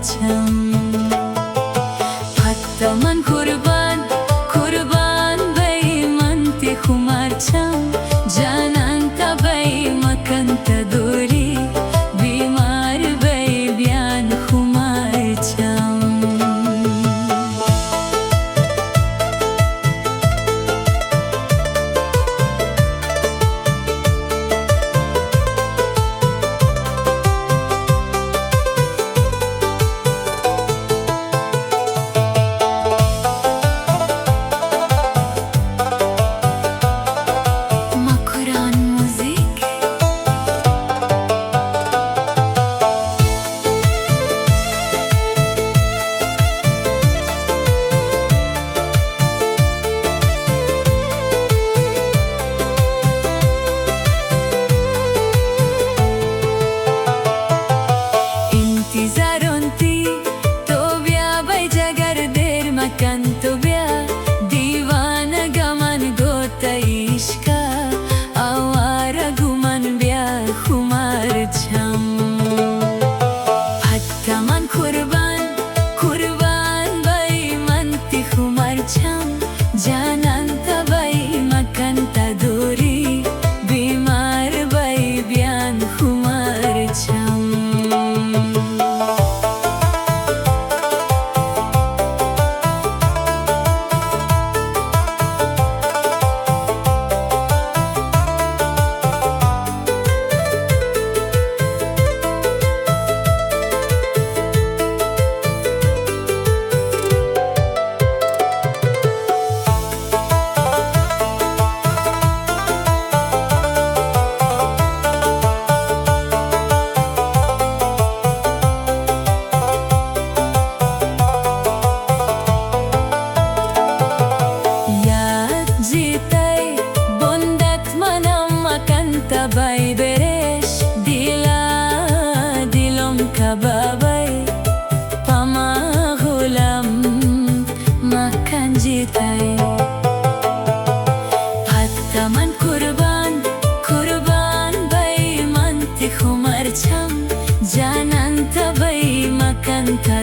چم۔ پت من قربان، قربان بئی من تی خمار چم۔ جانان تا بئی مکن تا دوری، بیمار بئی بیان خمار چم۔ مکران موزیک۔ انتظارون تی تو بیا بئی جگر، دیر مکن تو بیا۔ دیوانگ من گو تئی عشقا، آوارگ من بیا خمار چم۔ پت من قربان، قربان بئی من تی خمار چم۔ جانان تا بئی مکن تا دوری، بیمار بئی بیان خمار چم۔ یات جی تئی بندت منم مکن تا بئی برش، دلا دلم کبابئی پما غلام مکن جی تئی۔ پت من قربان، قربان بئی من تی خمار چم۔ جانان تا بئی مکن تا